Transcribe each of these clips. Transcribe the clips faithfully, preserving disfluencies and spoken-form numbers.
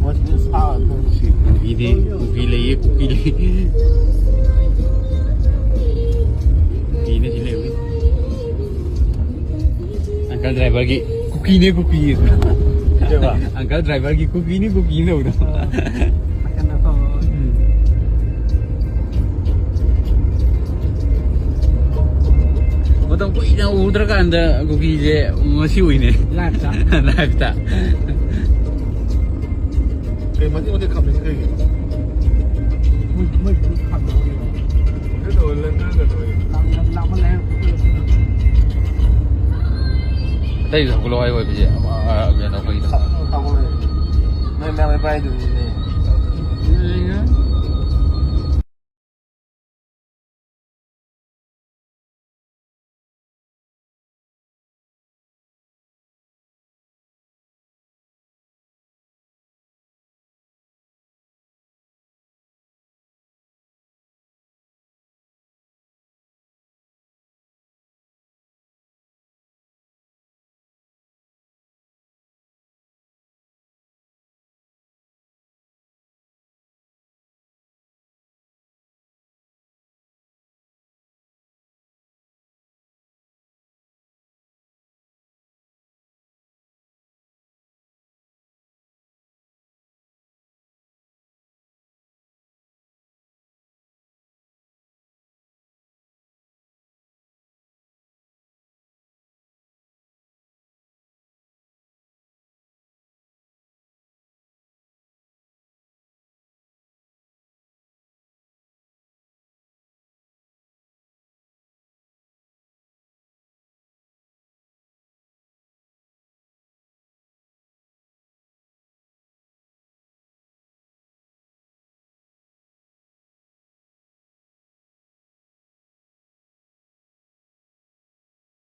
ꯀꯨꯀꯤꯗꯤ, ꯀꯨꯀꯤ ꯂꯩꯌꯦ, ꯀꯨꯀꯤ ꯂꯩ꯫ ꯀꯨꯀꯤꯅ ꯁꯤ ꯂꯩꯕꯅꯤ꯫ ꯑꯪꯀꯜ ꯗ꯭ꯔꯥꯏꯚꯔꯒꯤ ꯀꯨꯀꯤꯅꯦ, ꯀꯨꯀꯤ꯫ ꯀꯩꯕ? ꯑꯪꯀꯜ ꯗ꯭ꯔꯥꯏꯚꯔꯒꯤ ꯀꯨꯀꯤꯅꯤ, ꯀꯨꯀꯤ ꯇꯧꯕꯗꯣ꯫ ꯎꯝ꯫ ꯃꯇꯝ ꯀꯨꯏꯅ ꯎꯗ꯭ꯔꯀꯥꯟꯗ ꯀꯨꯀꯤꯁꯦ ꯉꯁꯤ ꯎꯏꯅꯦ꯫ ꯂꯥꯏꯐꯇ꯫ ꯂꯥꯏꯐꯇ꯫ ꯀꯩ ꯃꯇꯦꯛ ꯃꯇꯦꯛ ꯈꯥꯝꯃꯤꯁꯦ ꯀꯩꯒꯤꯅꯣ? ꯃꯣꯏ, ꯃꯣꯏ ꯈꯥꯝꯃꯤꯁꯦ ꯀꯩꯒꯤꯅꯣ? ꯂꯥꯡ-, ꯂꯥꯡꯃꯜꯂꯦ꯫ ꯑꯇꯩꯗꯨ ꯍꯧꯒꯠꯂꯣ ꯍꯥꯏꯌꯣ ꯑꯣꯏꯕꯁꯦ꯫ ꯑꯃ, ꯑ, ꯀꯩꯅꯣ ꯑꯩꯈꯣꯏꯒꯤꯗꯣ꯫ ꯅꯣꯏ ꯃꯌꯥꯝ ꯂꯩ ꯄꯥꯏꯗꯨꯅꯤꯅꯦ꯫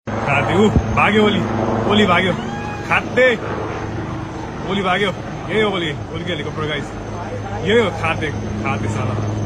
खाते, ऊ, भाग्यो ओली, ओली भाग्यो। खाते, ओली भाग्यो। ये ओली, ओली के हेलीकॉप्टर गाइस। ये खाते, खाते साला।